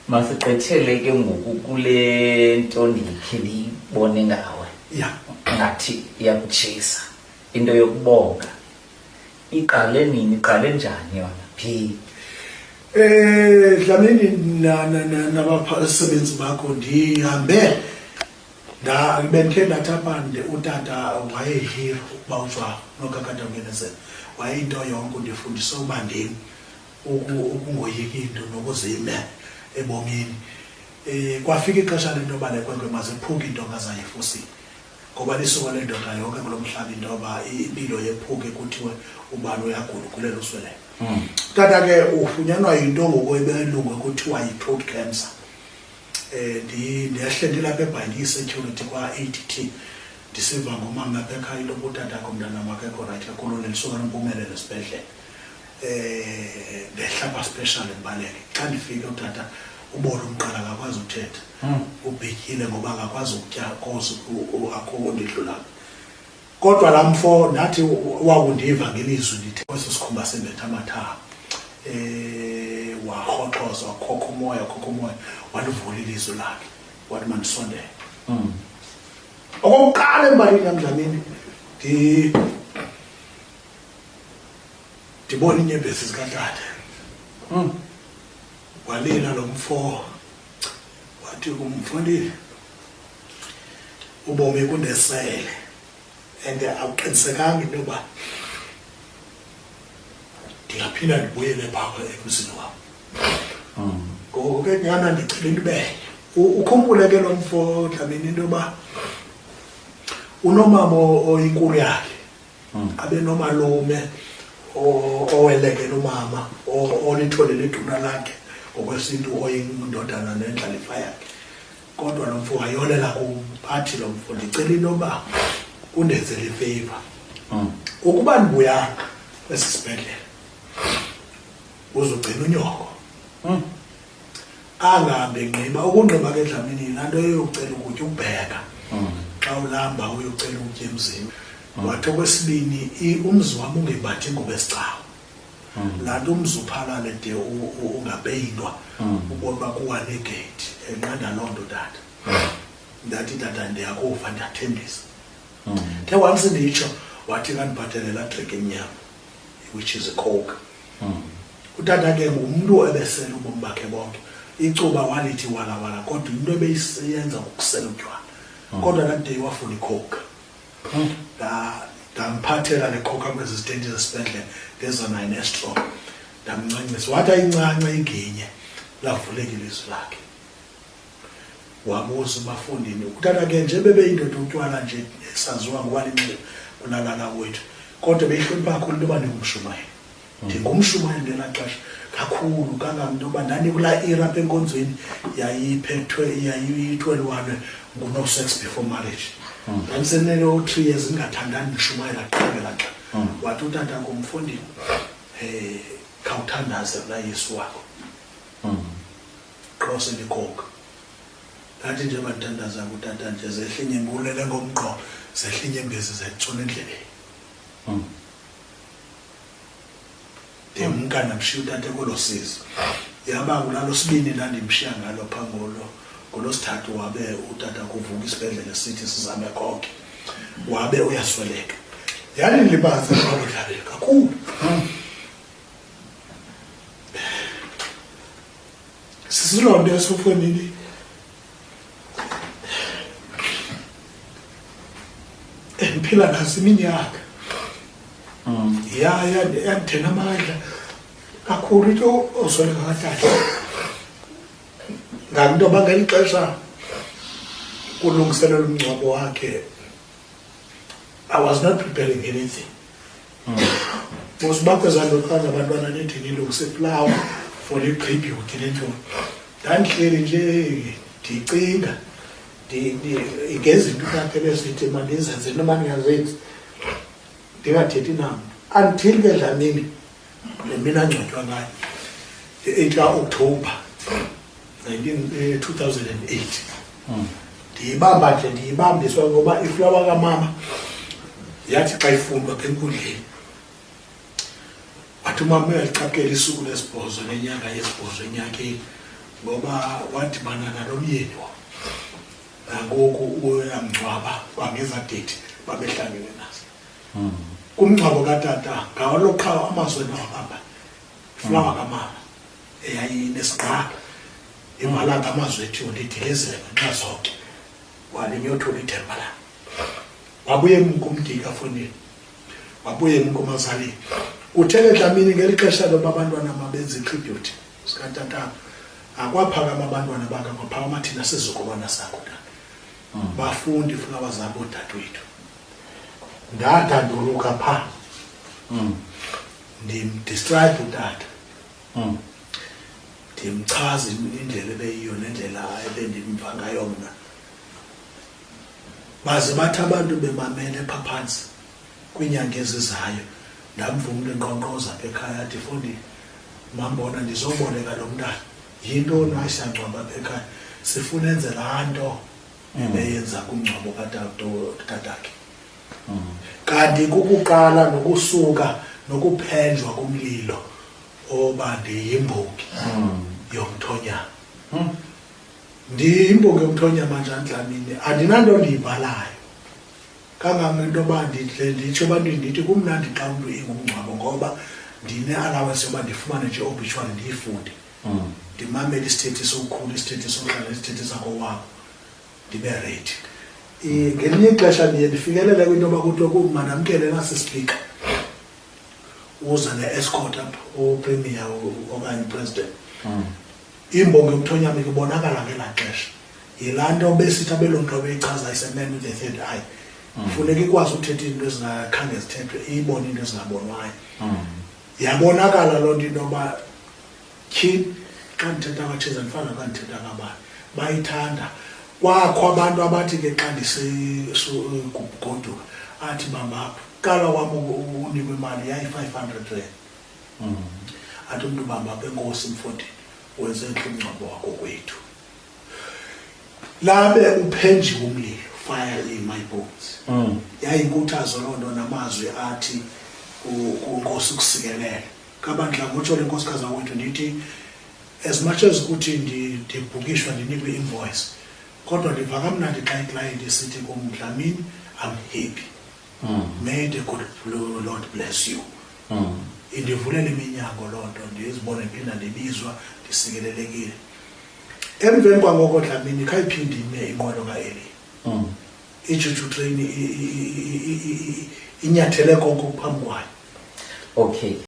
Masigqithele ke ngoku kule nto ndikhe ndiyibone ngawe. Ya. Ngathi iyakutshisa into yokubonga. Iqale nini, iqale njani yona? Phi? Dlamini nabasebenzi bakho ndihambe nda bendikhe ndathi apha utata wayehiro ukuba utshwa nokakade ungenezela wayeyinto yonke undifundise uba ndim ukungoyiki into nokuzime ebomini. Kwafika ixesha lento yoba le nkwenkwe maziphuke iintonga zayo efusini ngoba lisuka lendoda yonke kulo mhlaba into yoba impilo yephuke kuthiwe ubani uyagula ugulela usweleka. Tata ke ufunyanwa yinto ngoku ebelungu ekuthiwa yi-throat cancer. Ndehle ndilapha eBhayi ndiyi-security kwa-ADT ndisiva ngomama apha ekhaya into yoba utatakho mntanam akekho rayithi kakhulu nelisuka noMpumelelo esibhedlele. Ndehla apha special ndibaleke. Xa ndifika utata ubona umqala akakwazi uthetha. Ubhityile ngoba akakwazi ukutya cause akho ndidlula. Kodwa laa mfo ndathi wakundiva ngelizwi ndithe kweso sikhumba sembethe amathambo. Warhoxoza wakhokha umoya, wakhokha umoya, walivula ilizwi lakhe wathi mandisondele. Okokuqala embalini yam Dlamini ndibona iinyembezi zikatata. Walila lo mfo wathi kumfundile ubomi bundesele and akuqinisekanga into yoba ndingaphinda ndibuyele phaa emzini wam. Ngoko ke nyana ndicela into ibenye. Ukhumbule ke lo mfo Dlamini into yoba unomama oyinkulu yakhe, abe nomalume owelekela umama olithole leduna lakhe ngokwesintu oyindodana nendlalifa yakhe. Kodwa lo mfo wayolela kum athi lo mfo ndicela into yoba undenzele ifeyiva. Ukuba ndibuyanga kwesi sibhedlele uzugcina unyoko. Angahambi engqiba. Ukungqiba ke Dlamini yilaa nto yokucela ukutya, ukubheka. Xa ulamba uyocela ukutya emzini. Wathi okwesibini umzi wam ungembathi ingubo esicawa. Laa nto umzi uphalale de ungapeyintwa, ubone uba kuwa negeyithi. Enqanda loo nto tata. Ndathi tata ndiyakuva, ndiyathembisa. The once nditsho wathi kandiphathele laa drink emnyama which is a coke. Utata ke ngumntu ebesela ubomi bakhe bonke. Icuba walithi wala wala kodwa into ebeyisenza kukusela utywala. Kodwa that day wafuna icoke. Ndamphathela le coke kwezi zitendi zesibhedlele ndeza naye nestraw. Ndamncancisa wathi ayincance inginye lavuleka ilizwi lakhe. Wabuza ubafundini utata ke nje bebeyindoda utywala nje esaziwa ngoba linxila kulalala wethu kodwa beyihlonipha kakhulu into yoba ndingumshumayeli. Ndingumshumayeli ngelaa xesha kakhulu kanganto yoba ndandikulaa ira apha enkonzweni yayiphethwe yayithwelwane ngu-no sex before marriage. Ndandisenelo 3 years ndingathandani ndishumayela qha ngelaa xesha. Wathi utata ngumfundini khawuthandaze kulaa Yesu wakho. Qose likhokha. Ndathi nje bandithandaza kutata nje zehla inyembezi, ulele ngomqolo, zehla inyembezi zentshona endleleni. Ndemka ndamshiya utata kwelo sizi. Yaba kulalo sibini ndandimshiya ngalo phaa ngolosithathu wabe utata kuvuka isibhedlele sithi sizame konke. Wabe uyasweleka. Yandilibaza loo ndlala kakhulu. Sisilonda esofwenini. Endiphila naso iminyaka. Ya, yandithena amandla kakhulu into osweleka katata. Nganto yoba ngeli xesha kulungiselelwa umngcwabo wakhe, I was not preparing anything. Because uba kwezaa nto xa ngabantwana nithi nilungise iflawa for i-tribute nentoni. Ndandihleli nje ndicinga ngezinto utata ebezithi mandizenze noma ndingazenzi, ndingathethi namntu. Until ke Dlamini le mini angcwatywa ngayo, nge-8 kaOkthobha 2008. Ndiyibamba nje, ndiyibambiswa ngoba iflawa kamama yathi xa ifundwa apha enkundleni wathi umama uyaliqaphela isuku lesibhozo nenyanga yesibhozo enyakeni. Ngoba wadibana nalo myeni wam. Nangoku uyamngcwaba kwangeza date babehlangene nazo. Kumngcwabo katata ngawalo qha amazwi endawabamba. Iflawa kamama eyayinesiqala ivala ngamazwi ethi undidilizele ngenxa zonke. Walinyothula ithemba lam. Wabuye emka umdika fonini. Wabuye emka umazalini. Kuthe ke Dlamini ngeli xesha loba abantwana mabenze itribute sikatatabo akwaphakama abantwana bakhe kwaphakama thina sizukulwana sakho tata. Bafundi ifulawa zabo odadewethu. Ndadanduluka pha. Ndimdescribe utata. Ndimchaza indlela ebeyiyo nendlela ebendimva ngayo mna. Baze bathi abantu bemamele pha phantsi kwiinyanga ezizayo ndamva umntu enkqonkqoza apha ekhaya athi fondini mambona ndizoboleka lo mntana. Yintoni? Hayi, siyangcwaba apha ekhaya, sifuna enze laa nto ebeyenza kumngcwabo katatakhe. Kanti kukuqala nokusuka nokuphenjwa kumlilo oba ndiyimbongi yomthonyama. Ndiyimbongi yomthonyama njani Dlamini? Andinanto ndiyibhalayo kangangento yoba ndidle nditsho ebantwini ndithi kumnandi xa umntu ingumngcwabo ngoba ndine-allowance yoba ndifumane nje obituary ndiyifunde. Ndimamele isithethi sokukhulu, isithethi sokuhlala, isithethi sakowabo, ndibe ready. Ngelinye ixesha ndiye ndifikelele kwinto yoba kuthiwe kum mandamkele nasi isipika, uza ne-escort apha upremier okanye upresident. Imbongi yomthonyama ikubonakala ngelaa xesha. Yilaa nto besithi abelungu xa beyichaza is a man with a third eye. Funeka ikwazi ukuthetha iinto ezingakhange zithethwe, iyibone iinto ezingabonwayo. Yabonakala loo nto into yoba tyhini xa ndithetha kwaTsheza ndifana noba ndithetha kabani. Bayithanda. Kwakho abantu abathi ke xa ndisegoduka athi bamba apha. Kuqala kwam unikwa imali yayi-500 rand. Athi umntu bamba apha, enkosi mfondini, wenze entle umngcwabo wakokwethu. Labe uphenjiwe umlilo, fire in my bones. Yayinkuthazo loo nto namazwi athi uNkosi ukusikelele. Kabandla ngotsho le nkosikazi wakwethu ndithi as much as ukuthi ndibhukishwa ndinikwe invoice, kodwa ndiva kamnandi xa iclient isithi kum Dlamini, I'm happy. May the good Lord bless you. Indivulela iminyango loo nto, ndizibone ndiphinda ndibizwa ndisikelelekile. Emveni kwangoko Dlamini khayiphinde ime inqwelo kaEli. Ijuju train inyathele konke okuphambi kwayo. Okay.